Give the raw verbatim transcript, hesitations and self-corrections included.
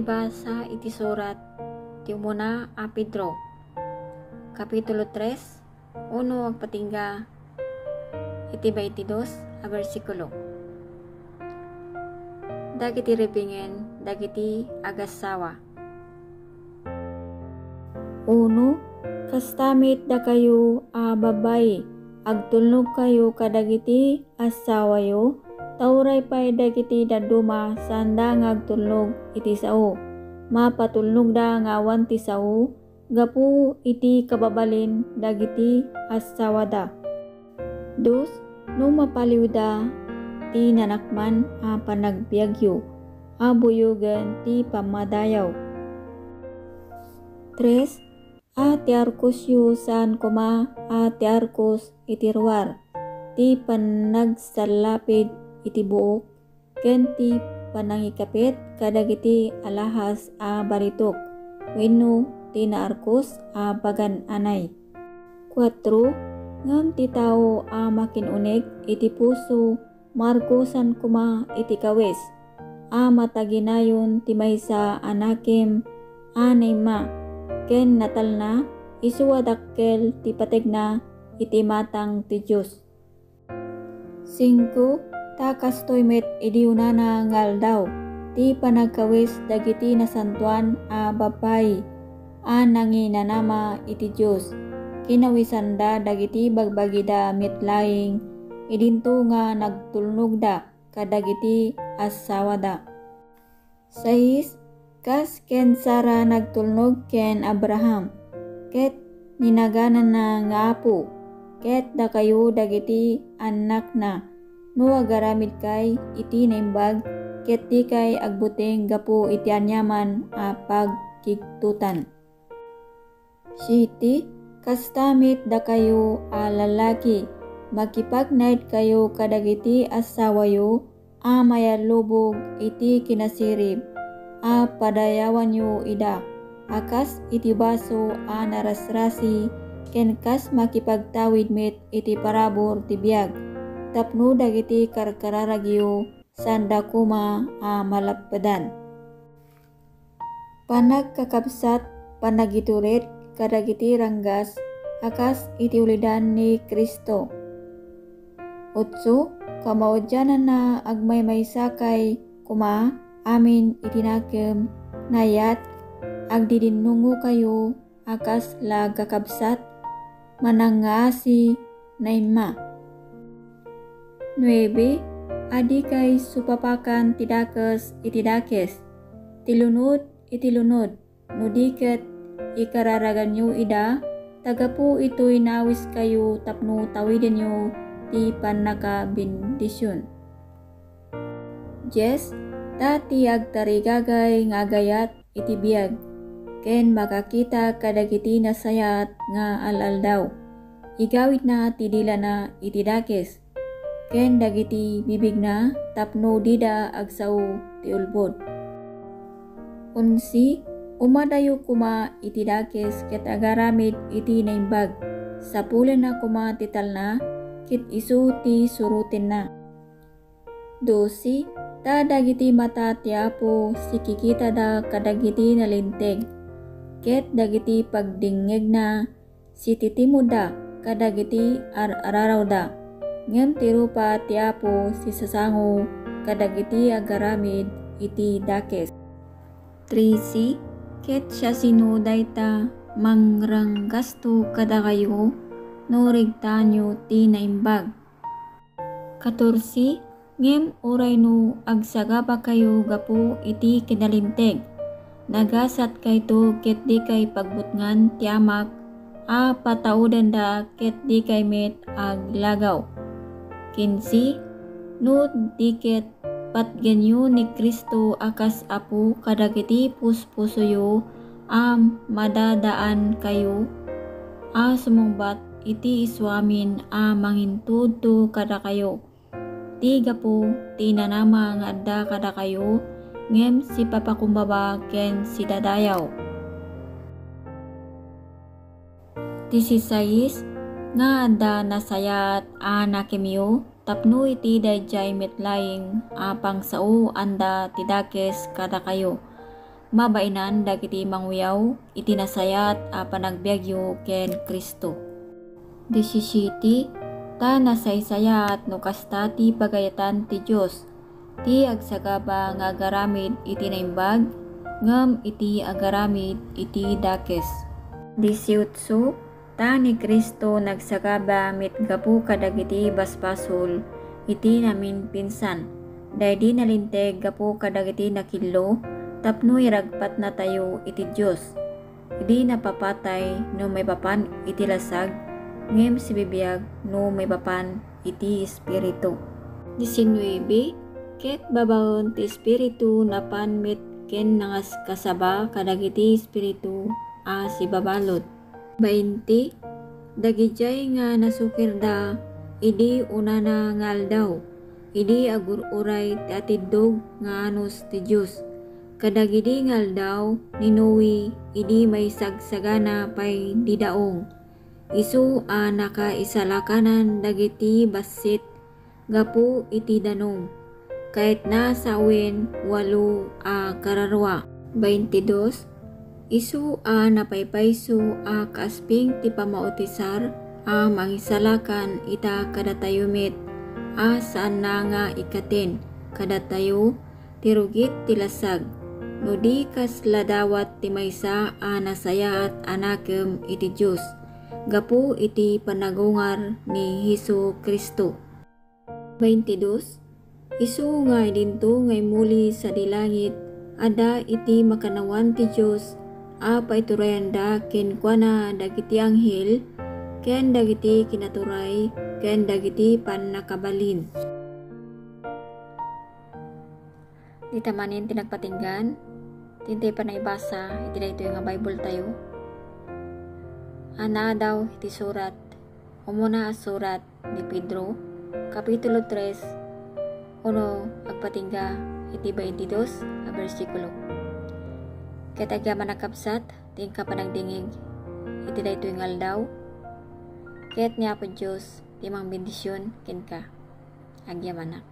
Basa iti surat ti umuna a Pedro, Kapitulo tres, uno agpatingga iti baintidos a bersikulo. Dagiti ribingen dagiti agassawa. Uno, kasta met dakayo a babbai, agtulnogkayo kadagiti assawayo, ta uray pay dagiti dadduma saanda nga agtulnog iti sao. Mapatulnogda nga awan ti sao gapu iti kababalin dagiti assawada. Dos, no mapaliwda ti nanakman a panagbiagyo, a buyogen ti pammadayaw. Tres, a ti arkosyo saan koma a ti arkos iti ruar, ti panagsallapid iti buok, ken ti panangikapit kadagiti alahas a balitok wenno ti naarkos a pagan-anay. Kuatro, ngem ti tao a makin-uneg iti puso maarkosan koma iti kawes, a mataginayon ti maysa a nakim a naimma, ken natalna, isu a dakkel ti pategna iti imatang ti Dios. Singko, ta kastoy met idi unana nga aldaw ti panagkawes dagiti nasantoan a babbai a nanginanama iti Dios. Kinawisanda dagiti bagbagida met laeng idinto nga nagtulnogda kadagiti assawada. Sais, kas ken Sara nagtulnog ken Abraham, ket ninagananna nga apo, ket dakayo dagiti annakna, no agaramidkay iti naimbag, ket dikay agbuteng gapu iti aniaman a pagkigtotan. Siete, kasta met dakayo a lallaki, makipagnaedkayo kadagiti assawayo a mayallubog iti kinasirib, a padayawanyo ida, a kas iti baso a narasrasi, ken kas makipagtawid met iti parabur ti biag, tapno dagiti karkararagyo saanda koma a malappedan. Panagkakabsat, panagitured kadagiti ranggas a kas iti ulidan ni Cristo. Otso, kamaudiananna agmaymaysakay koma amin iti nakem, nayat, agdidinnungokayo a kasla agkakabsat, manangngaasi, naimma. Nuebe, a dikay supapakan ti dakes iti dakes, ti lunod iti lunod, no di ket ikararaganyo ida, ta gapu itoy naawiskayo tapno tawidenyo ti pannakabendision. Dies, ta ti agtarigagay nga agayat iti biag, ken makakita kadagiti nasayaat nga al-aldaw. Igawidna ti dilana iti dakes, ken dagiti bibigna tapno dida agsao ti ulbod. Onse, umadayo koma iti dakes ket agaramid iti naimbag. Sapulenna koma ti talna, ket isu ti surotenna. Dose, ta dagiti mata ti Apo sikikitada kadagiti nalinteg, ket dagiti pagdingngegna sititimudda kadagiti ar-ararawda. Ngem ti rupa ti Apo sisasango kadagiti agaramid iti dakes. Trese, ket siasino dayta mangranggasto kadakayo no regtaanyo ti naimbag? Katorse, ngem uray no agsagabakayo gapu iti kinalinteg, nagasatkayto ket dikay pagbutngan ti Amak a pataudenda ket dikay met aglagaw. Kinse, no di ket patgenyo ni Cristo a kas Apo kadagiti puspusoyo a madadaankayo a sumungbat iti isuamin a mangintudto kadakayo. Ti gapu ti inanama nga adda kadakayo, ngem sipapakumbaba ken sidadayaw. Disisais, nga adda nasayaat a nakemyo tapno iti daydiay met laeng a pangsaoanda ti dakes kadakayo. mabainan dagiti mangwiaw iti nasayaat a panagbiagyo ken Cristo. Disisiete, ta nasaysayaat no kasta ti pagayatan ti Dios, ti agsagaba nga agaramid iti naimbag, ngem iti agaramid iti dakes. Disiotso, ta ni Cristo nagsagaba met gapu kadagiti basbasol iti naminpinsan, daydi nalinteg gapu kadagiti nakillo tapno iragpatnatayo iti Dios. Idi napapatay no maipapan iti lasag, ngem sibibiag no maipapan iti Espiritu. Diecinueve, ket babaen ti Espiritu napan met ken nangaskasaba kadagiti espiritu a sibabalud. Bainte, dagidiay nga nasukirda idi unana nga aldaw, idi agur-uray ti atiddog nga anus ti Dios. Kadagidi nga aldaw ni Noe idi maisagsagana pay didaong. Isu a nakaisalakanan dagiti bassit gapu iti danum, ket nasawen walo a kararua. Baintidos, isu a napaypayso a kaasping ti pamautisar a mangisalakan ita kadatayo met a saanna nga ikkaten kadatayo ti rugit ti lasag, no di kasla dawat ti maysa a nasayaat a nakem iti Dios gapu iti panagungar ni Jesu-Cristo. Baintidos, isu nga idinto nga immuli sadi langit, adda iti makannawan ti Dios a paiturayanda kenkuana dagiti anghel, ken dagiti kinaturay, ken dagiti pannakabalin. Dita manen ti nagpatinggan, ti intay panaibasa iti daytoy nga Bible tayo. A naadaw iti surat, umuna a surat ni Pedro, Kapitulo tres, uno agpatingga iti baintidos a bersikulo. Ket agyamanak, kabsat, ti inka panagdingig iti daytoy nga aldaw, ket ni Apo Dios ti mangbendision kenka. Agyamanak.